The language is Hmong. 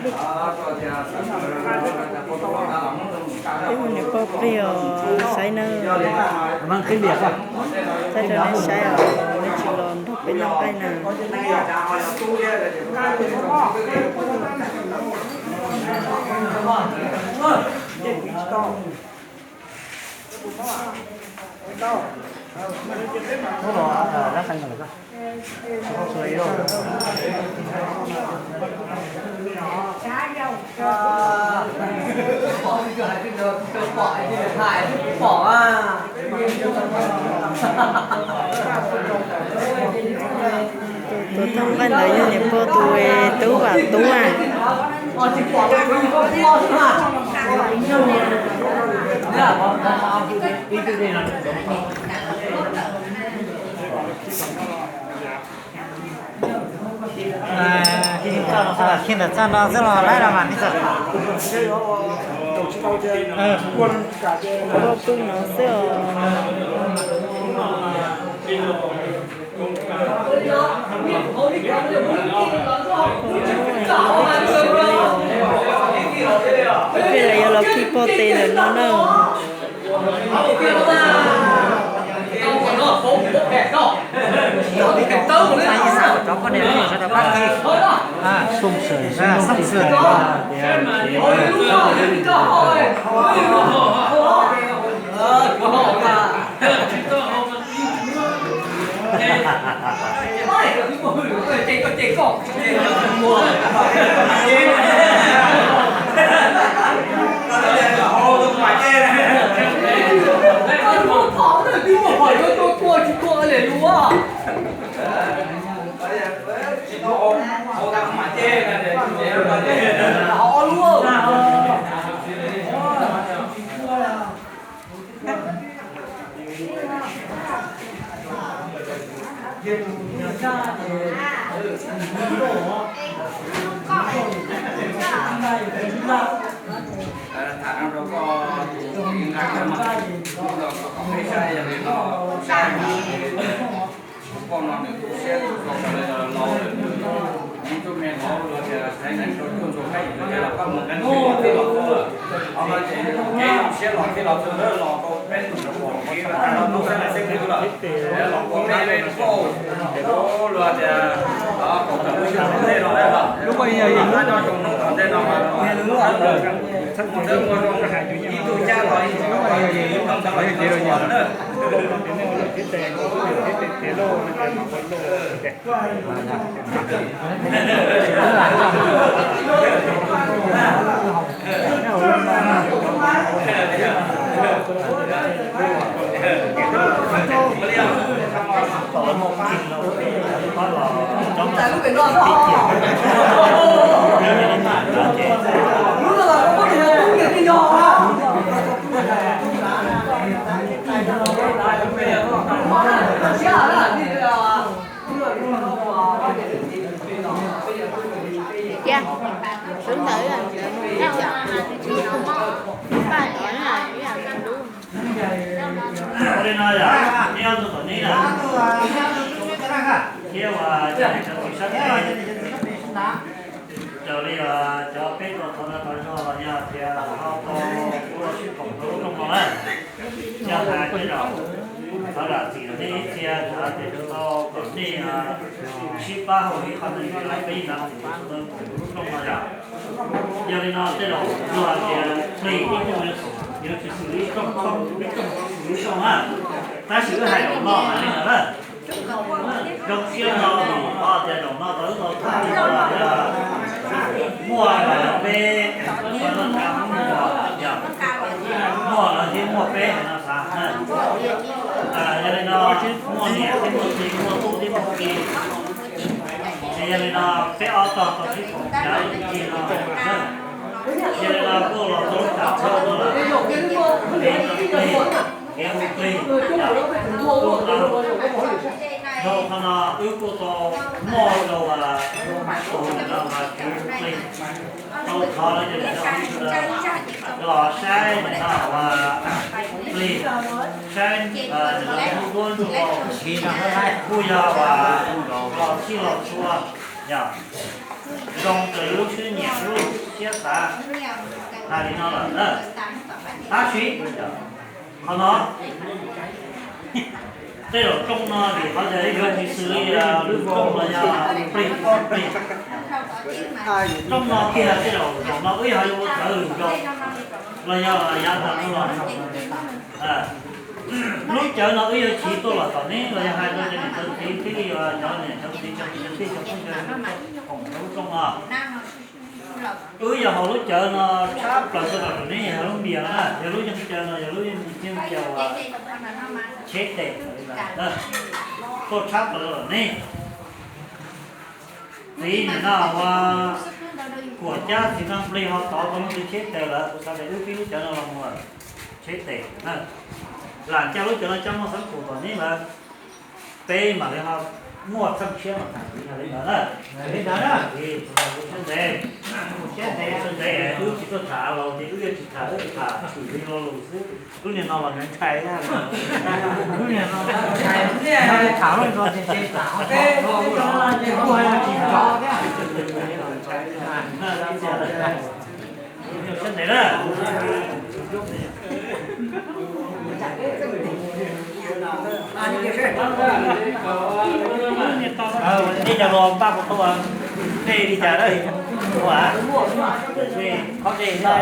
Peb hu niam pog plig os saib nawb. Saib rau nej saib os, nej tsis los nrog peb noj nqaij na. Tus tuav nqaij ntawd yog niam pog tus tub Vam Tub a. Khiav ntawm txaj no xwb los lawm mas li txog. Pog pw no xwb os. Peb los yuav los khi pog tes ntawm no na. Cov poj niam sawv daws pab khi. Tham no rau koj tus nqa koj mas, hnub no koj peb saib yog li no, saib kuv poj no nws tu siab tu zoo raws li los lawm, nws ib tug me hauv luag tias haiv neeg rau cuaj ntxuag kab yim tus ces los koj mus nqe ntsis los txij los txug, qhov no ces kev zoo siab los txij los txug ntawd los rau peb tus pom kev los tau lub xeeb xeeb twg lawm, los ua peb peb kauj luag tias kaum tawm lub xyoo tom ntej no, lub nqe no zoo hnub tom ntej no mas mus ntawd mus zoo, ib tug caj los ib tug los ib tug ntawd los ib tug los na. Tiag, sub ntawd mus nyob, paj no ib yam lub. Ua li no yog neb ob tug tom neb na, thiab uas cov niam cov txiv sab teb, raws li cov peb tau thov no thov zog los yog tias ho tau ua sib koom rau lub rooj no na. Yog hais tej zaum thov zam txim rau nej ib txhia, xav tias tau kom nej sib pab hauv ib qho twg los peb yeej zam txim rau sawv daws koom rau lub rooj no yom. Yog li no tej zaum luag hais tias plig ib tug yuav tsum xws li ib rooj, ib rooj xws li ib rooj na, tab sis wb hais zaum no hais li ntawd na. Zoo siab no mus qhov tias zaum no tau wb tau tham los yog muaj peb, muaj lawv thiab muaj peb hais no xav na. Yog li no muaj niam thiab muaj txiv, muaj tub thiab muaj ki, es yog li no peb ob tog tau sib koom cov ib ncig no na. Yog li no kuj los tau lub tsam txhua no lawm, kev hu plig, kev hu plig, yog qhov no wb kuj tau muaj rau tus no mas kev hu plig, tau thov rau cov niam cov txiv sawv daws los saib nim no uas plig, saib nim no ntsuab ntsuab kuj yog uas los txhij los txhua. Yog zoo raws li lub siab nyiam lub siab xav, hais li no lawm na. Tab sis qhov no tej zaum rooj no vim qhov tias yuav tsis xws li lub rooj los yog plig plig. Rooj no kiag tej zaum zaum no wb yog yuav ua tawv lwm zaus los yog yav tas no los lub cawv no wb yuav chiv tuaj los tom neb los yog hais rau cov niam cov txiv thiab li cov niam cov txiv cov kwv cov tij cov phooj ywg khoom rau lub rooj no. Wb yog haus lub cawv no tshab plaws tuaj los rau neb, yog lub npias no na, yog lub yeej cawv no yog lub yeej cawv uas tsheb tes tuaj tshab plaws rau neb. Txiv nim no ua kuam cab txiv no nplig ho tov tau leej twg tsheb tes lawm, kuv xav tias wb pib lub cawv no los mus tsheb tes na. Lam coj lub cawv no coj muaj xeeb pum tom neb lawm, peb mam li ho muaj txheej tshiab los tham txiv yog li ntawd na. Li ntawd na. Siab ntev, siab ntev wb tsis tuaj tham laus ces wb yuav tsis tham, wb tham tshwm li lo lus xwb. Lub niag no los nws ntshai, lub niag no ntshai, tham lub no ces tham, kuj tsis tso thiab. Siab ntev na. Tej cov los npaj puas tau, dej li cas na? Ua, qhov dej no.